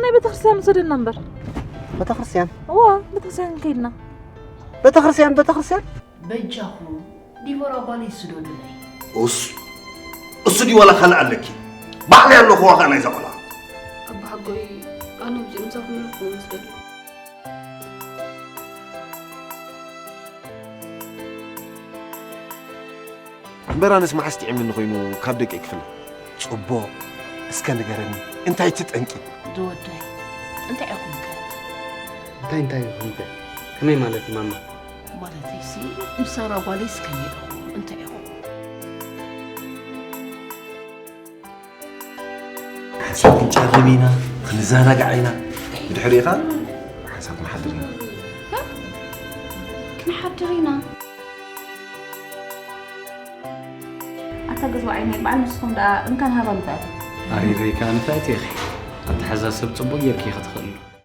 ናይ ቤተክርስትያን ውሰደና እምበር። ቤተክርስትያን እዋ፣ ቤተክርስትያን ከይድና። ቤተክርስትያን ቤተክርስትያን በጃኹም ዲቦራ ጓለይ ስደዱለይ። ኡስ እሱ ድዩ ዋላ ካልእ ኣለኪ? ባዕለይ ኣለኹዋ ከኣ ናይዛ ቆልዓ። ኣባሓጎይ ኣነ ብዚኦም ምሳኹም ይረኽቦ መስለኒ። እምበር ኣነስ መዓስ ጥዒምኒ ኮይኑ ካብ ደቂ ክፍለ። ጽቡቕ፣ እስከ ንገረኒ፣ እንታይ እቲ ጠንቂ? ዝወደይ እንታይ ኢኹም ከ? እንታይ እንታይ ይኹም ከ? ከመይ ማለት እዩ ማማ? ማለተይሲ ምስ ሳራ ጓለይስ ከመይ ኢኹም? እንታይ ኢኹም? ሓንሳብ ክንጨርም ኢና፣ ክንዘናጋዕ ኢና። ብድሕሪኡ ኸኣ ሓንሳብ ክንሓድር ኢና። ክንሓድር ኢና። ኣታ ገዝዋ ዓይነይ በዓል ንስኹም ደኣ እንካን ሃባን እንታይ ኢኹም? ኣሪረይ ከኣ ንፍዕቲ ኢኺ። ኣተሓዛ ሰብ ጽቡቕ ጌርኪ ኢኺ ትኽእሉ።